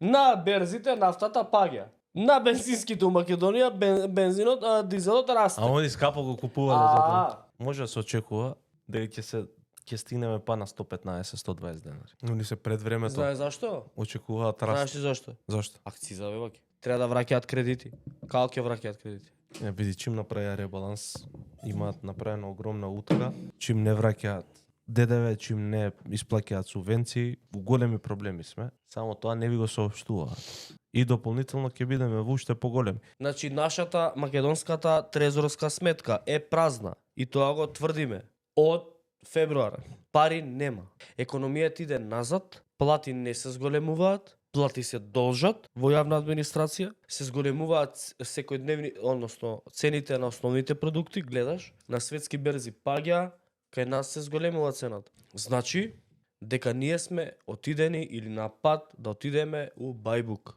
На берзите нафтата паѓа. На бензинските у Македонија бензинот, дизелот расте. А они скапо го купувале затоа. Може да се очекува дека ќе стигнеме па на 115-120 денари. Но ни се пред времето. Знаеш зашто? Очекуваат Знаеш раст. ли зашто? Зашто? Акциза веќе. Треба да враќаат кредити. Како ќе враќаат кредити? Види, чим направија ребаланс, имаат направена огромна утка, чим не враќаат ДДВ, чим не исплаќаат субвенции, у големи проблеми сме. Само тоа не ви го соопштуваат. И дополнително ќе бидеме уште поголеми. Значи, нашата македонската трезорска сметка е празна. И тоа го тврдиме. Од февруар. Пари нема. Економијата иде назад, плати не се зголемуваат, плати се должат во јавна администрација, се зголемуваат секојдневни, односно цените на основните продукти, гледаш, на светски берзи паѓа, кај нас се зголемува цената. Значи, дека ние сме отидени или на пат да отидеме у бајбук.